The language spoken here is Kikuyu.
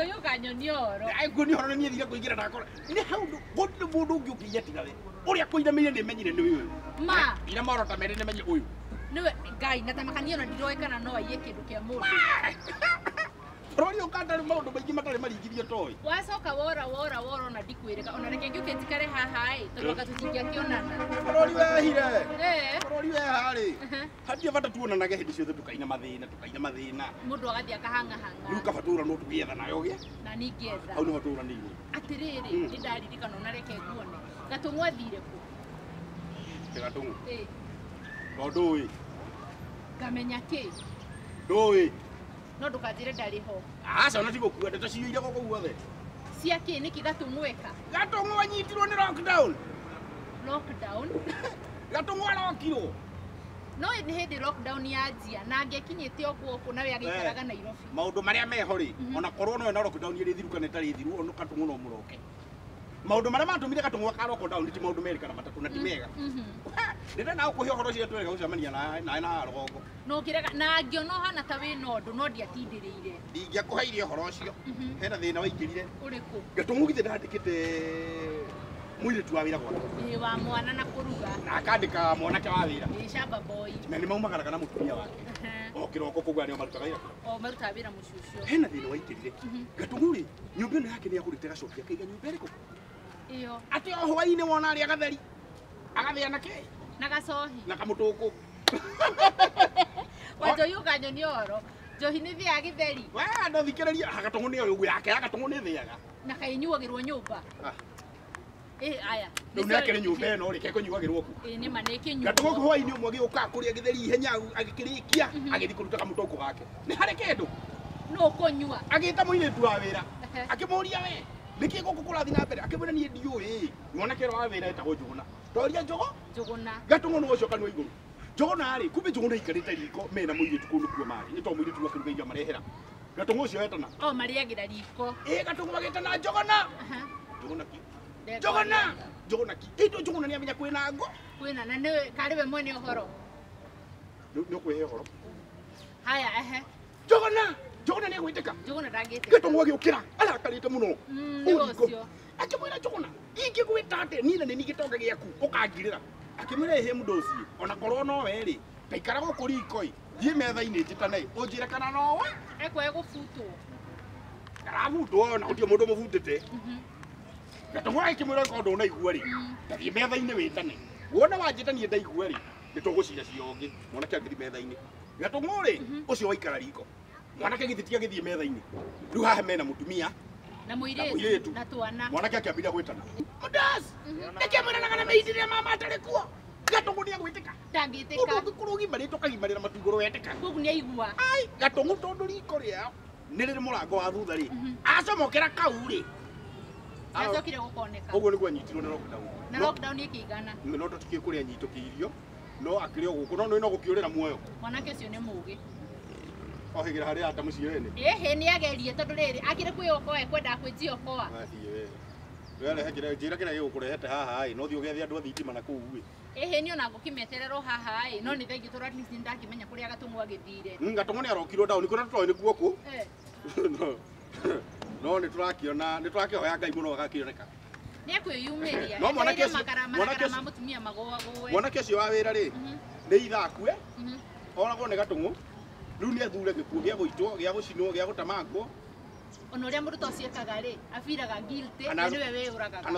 Wanjohi ũkanyonia ũhoro. Nguonia ũhoro nĩ niĩ thire kũingĩra ndakora. Nĩ hau gũtirĩ mũndũ ũngĩ ũngĩiya tiga we. Ũrĩa kũinamĩire nĩ menyire nĩ ũyũ. Ma. Ira marota merĩ nĩ menyire ũyũ. Nĩwe Ngai na tamakania ona ndiroĩ kana no aiye kĩndũ kĩa mũndũ. Bũrũri ũkanda maũndũ maingĩ matarĩ maringithio toĩ. Wacoka wora wora wora ona ndikwĩrĩka ona reke ngĩũke njikare haha ĩ tondũ anga tũtingĩakĩonana. Bũrũri wehire. Eh. Bũrũri weha rĩ. Hatirĩ bata tuonanage hĩndĩ ciothe tũkaina mathĩna tũkaina mathĩna. Mũndũ agathiĩ akahang'ahang'a. Rĩu kaba tũra no tũgĩetha nayo gĩa. Na ningĩetha. Hau nĩho tũranĩirwo. Atĩrĩrĩ, nĩ ndaririkana ona reke nguone. Gatũng'ũ athire kũ? Gatũng'ũ. Ĩ. To ndũĩ. Ngamenya kĩ? Ndũĩ. No ndũkanjĩre ndarĩ ho. Aca ona tigũkua ndeto ciyũire gũkũ guothe. Cia kĩ? Nĩkĩ Gatũng'ũ eka? Gatũng'ũ anyitirwo nĩ lockdown. Lockdown? Gatũng'ũ arokirwo. No nĩ hĩndĩ lockdown yanjia na angĩakinyĩte o gũkũ nawe agĩikaraga Nairobi. Maũndũ marĩa meho rĩ, ona korwo no ena lockdown ĩrĩ thiru kana ĩtarĩ thiru, ona Gatũng'ũ no mũroke. Maũndũ marĩa matũmire Gatũng'ũ aka lockdown ti maũndũ merĩ kana matatũ na ti mega. Ndĩrenda gũkũhe ũhoro ũcio twerega gũcemania nawe na rũgongo. No kĩrega na ngĩona ũhana ta wĩna ũndũ no ndiatindĩrĩire. Ndingĩakũheire ũhoro ũcio. Hena thĩna waingĩrire. Ũrĩkũ? Gatũng'ũ githĩ ndandĩkĩte mũirĩtu wa wĩra gwake. Ĩĩ wa mwana na kũruga. Na akandĩka mwanake wa wĩra. Ĩĩ shamba boy. Na nĩ maumagaraga na mũtumia wake. O kĩroko kũu nĩo marutaga wĩra. O marutaga wĩra mũciĩ ũcio. Hena thĩna waingĩrire. Gatũng'ũ rĩ, nyũmba ĩno yake nĩ agũrĩte gacokia akaiga nyũmba ĩrĩkũ? Ĩyo. Atĩ o hwaĩ-inĩ wona arĩa gatheri. Agathĩa na kĩ? Na gacohi. Na kamũtũkũ. Wanjohi ũkanyonia ũhoro. Njohi nĩ thĩaga gĩtheri. We ndothikĩrĩria Gatũng'ũ nĩyo ũguo yake ya Gatũng'ũ nĩ thĩaga. Na kaĩnyuagĩrwo nyũmba. Ĩ aya. Rĩu nĩ akĩrĩ nyũmba ĩno rĩ kekũnyuagĩrwo ku. Ĩ nĩ ma nĩ ĩkĩnyuagwo. Gatũng'ũ hwaĩ-inĩ ũmwe agĩũka kũrĩa gĩtheri ihenya agĩkĩrĩkia agĩthiĩ kũruta kamũtũkũ gake. Nĩ harĩ kĩndũ. Nũ ũkũnyua? Agĩta mũirĩtu wa wĩra. Akĩmũria we nĩkĩ gũkũ kũrathiĩ na mbere? Akĩmwĩra niĩ ndiũĩ. Mwanake ũrĩa wa wĩra etagwo Njũgũna. Toria Njũgũ? Njũgũna. Gatũng'ũ nĩ ũcio kanua igũrũ. Njũgũna rĩ, kumbe Njũgũna aikarĩte riko mena mũirĩtu kũu nĩkuo marĩ. Nĩ to mũirĩtu akĩruga irio marehera. Gatũng'ũ ũcio etana. O marĩagĩra riko. Ĩ Gatũng'ũ agĩtana Njũgũna. Njũgũna ki. Njũgũna. Njũgũna ki. Ĩndo Njũgũna nĩ amenya kwĩna ngo. Kwĩna na nĩwe karĩ we mwene ũhoro. Nĩ ũkwĩhe ũhoro. Haya ehe. Njũgũna. Njũgũna nĩ egwĩtĩka. Njũgũna ndangĩtĩka. Gatũng'ũ agĩũkĩra arakarĩte mũno. Nĩ ũcio. Akĩmwĩra Njũgũna, ingĩgwĩta atĩa niĩ na nĩ niĩ gĩtonga gĩaku ũkangirĩra. Akĩmwĩra ĩhĩ mũndũ ũcio, ona korwo no we rĩ, taikara gũkũ riko ĩ, thiĩ metha-inĩ njĩtane, ũnjĩre kana no we. Ekwae gũbutwo. Ndarabutwo ona gũtirĩ mũndũ mũbutĩte. Gatũng'ũ agĩkĩmwĩra okorwo ndũnaigua rĩ, tathiĩ metha-inĩ wĩtane. Wona wanjĩta niĩ ndaigua rĩ, nĩ tũgũcira cira ũngĩ. Mwanake agĩthiĩ metha-inĩ. Gatũng'ũ rĩ, ũcio waikara riko. Mwanake githĩ ti agĩthiĩ metha-inĩ. Rĩu haha mena mũtumia na mũirĩtu na twana. Mwanake akĩambĩrĩria gwĩtana. Mũndas! Nĩkĩ mwĩranaga na mĩindi rĩrĩa mama atarĩ kuo? Gatũng'ũ nĩ agwĩtĩka. Ndangĩtĩka. Ũndũ ũngĩkorwo ũgimarĩte ũkagimarĩra matu igũrũ wetĩka. Koguo nĩ aigua. Ai, Gatũng'ũ tondũ riko rĩao nĩ rĩrĩ mũrango wa thutha rĩ. Acomokera kau rĩ. Acokire gũkoneka. Ũguo nĩguo anyitirwo nĩ lockdown. Na lockdown ĩkĩigana. No tũtikĩũĩ kũrĩa anyitũkĩirio. No akĩrĩ o gũkũ no nĩ no gũkĩũrĩra muoyo. Mwanake ũcio nĩ mũũgĩ. Ohĩgĩra harĩa ata mũciĩ wene. Ĩhĩ nĩ agerie tondũ rĩrĩ akĩrĩ kwĩokoa ekwendaga kwĩjiokoa. Wathiĩ we. Werehe kĩrĩa njĩra kĩrĩa gĩgũkũrehete haha ĩ, no thiĩ ũgethe andũ a thitima na kũu ĩ. Ĩhĩ niĩ ona ngũkĩmetererwo haha ĩ, no nĩ thengiũ tondũ at least nĩ ndakĩmenya kũrĩa Gatũng'ũ agĩthire. Gatũng'ũ nĩ arokirwo down kũrĩa tũtoĩ nĩkuo kũ. No nĩ tũrakĩona, nĩ tũrakĩhoya Ngai mũno agakĩoneka. Nĩ ekwĩyumĩria. No mwanake ũcio marakara ma mũtumia magũagũe. Mwanake ũcio wa wĩra rĩ, nĩ itha akue, oragwo nĩ Gatũng'ũ. Rĩu nĩ athure gĩkuũ gĩa gũitwo, gĩa gũcinwo, gĩa gũtamangwo. Ona ũrĩa mũndũ ta ũcio ekaga rĩ, abiraga guilty, na nĩwe wĩyũragaga.